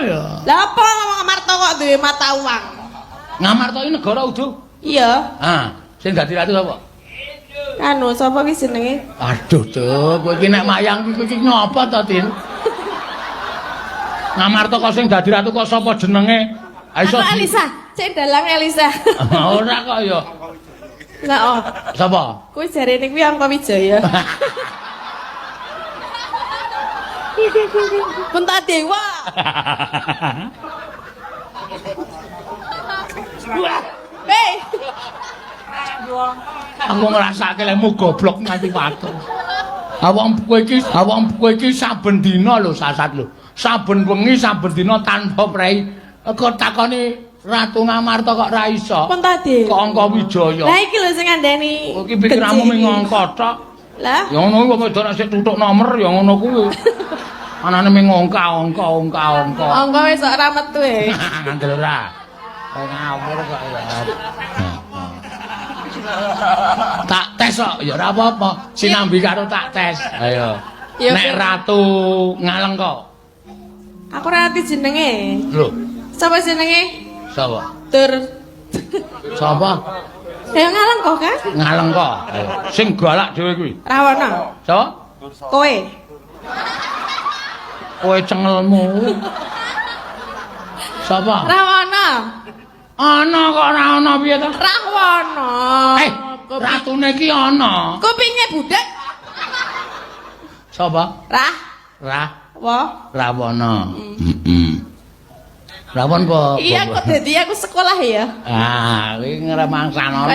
ya. Lah apa ngomong Ngamarta kok duwe mata uang? Ngamarta iki negara udu. Iya. Ah, sing dadi ratu sapa? Anu, sapa ki jenenge? Aduh, Cuk, kowe iki nek mayang iki ngopo to, Tin? Ngamarta kok sing dadi ratu kok sapa jenenge? Ha iso Aku Elisa, cek dalang Elisa. Ora kok ya. Lah oh, Sapa? kuwi jarene kuwi Angka Wijaya. Puntadewa. Wah, Hei, aku ngrasake lemu goblok nganti watu. Awak kowe iki saben dina lho sasat lho. Saben wengi saben dina tanpa prei. Kok takoni Ratu Ngamarta kok ra iso? Puntadewa. Kok Angka Wijaya. Lah iki lho sing ngandani. Kowe iki pikiranmu mung angka tok. Lah, Ya ngono kuwi wong wedok nek sik tutuk nomor ya ngono kuwi. Anane mung angka angka angka angka. angka wis ora metu e. Ngandel ora. Kok ngawur kok ya. Tak tes kok ya ora apa-apa. Sinambi karo tak tes. Ayo. Ya, Nek Ratu Ngaleng kok. Aku ora ngerti jenenge. Lho, Sapa jenenge? sapa? Tur. Sapa? Ya Ngaleng kok kan? Ngaleng kok. Ayo. Sing galak dhewe kuwi. Rawana. Sapa? Kowe. Kowe cengelmu. Sapa? Rawana. Ana kok ora ana piye to? Rahwana. Eh, ratune iki ana. Kupinge budek. Sapa? Rah. Rah Apa? Rawana. Heeh. Rawon apa? Iya kok dadi aku sekolah ya. Ah, kuwi ngremangsano.